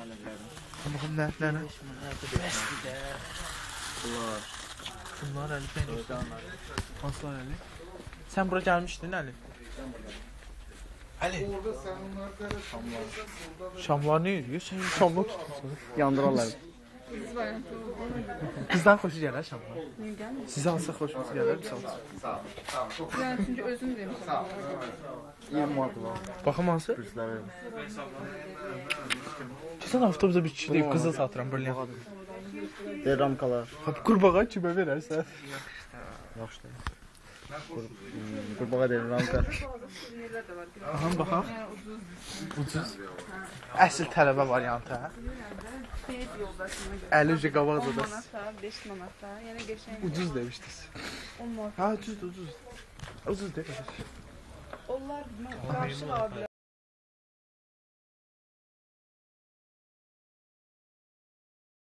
Baxım Baxım nə? Nə? Bəsdir də. Bunlar. Bunlar Əli ben. Hansılar Əli? Sən bura gəlmişdin Əli? Əli. Şamlar nə edir? Sən şamlar tutmuşsan. Yandırarlar. Qızdan xoşu gələr şamlar. Sizə hansı xoşunuz gələr misal üçün? Yəni çünki özüm demişəm. 20 manat var. Baxım hansı? Kürsüləri. Keçən avtobusa bir kişi deyib qızıl satıram brilliant. Deyir ramkalar. Qurbağa kimə verərsən? Yaxşıdır. Qurbağa deyir ramka. Aha baxaq. Ucuz. Əsl tələbə variantı hə. Deyib yoldaşıma görə. Əli ucu qabaqda 10 da. manata, 5 manata, yəni qəşəng. Ucuz demişdiniz. 10 manat. Ha ucuzdur ucuz. Ucuz deyil. Onlar qarşı ala bilər.